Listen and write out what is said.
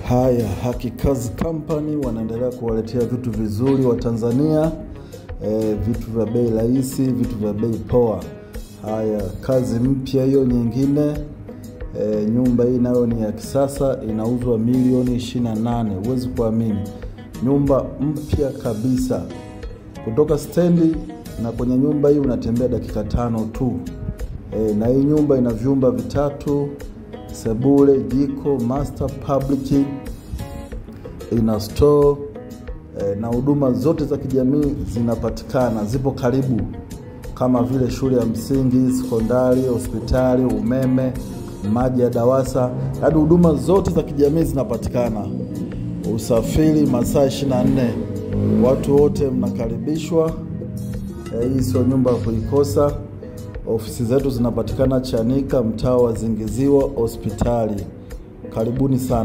Haya, Hakikazi Company wanaendelea kuwaletea vitu vizuri wa Tanzania, vitu vya bei rahisi, vitu vya bei poa. Haya, kazi mpya hiyo nyingine. Nyumba hii nayo ni ya kisasa, inauzwa milioni 28. Huwezi kuamini, nyumba mpya kabisa kutoka stendi, na kwenye nyumba hii unatembea dakika 5 tu. Na hii nyumba ina vyumba vitatu, sebule, jiko, master, public, ina store, na huduma zote za kijamii zinapatikana, zipo karibu kama vile shule ya msingi, sekondari, hospitali, umeme, maji ya DAWASA, yaani huduma zote za kijamii zinapatikana. Usafiri masaa 24, watu wote mnakaribishwa. Hii sio nyumba ya kuikosa. Ofisi zetu zinapatikana Chanika, mtaa wa Zingiziwa hospitali. Karibuni sana.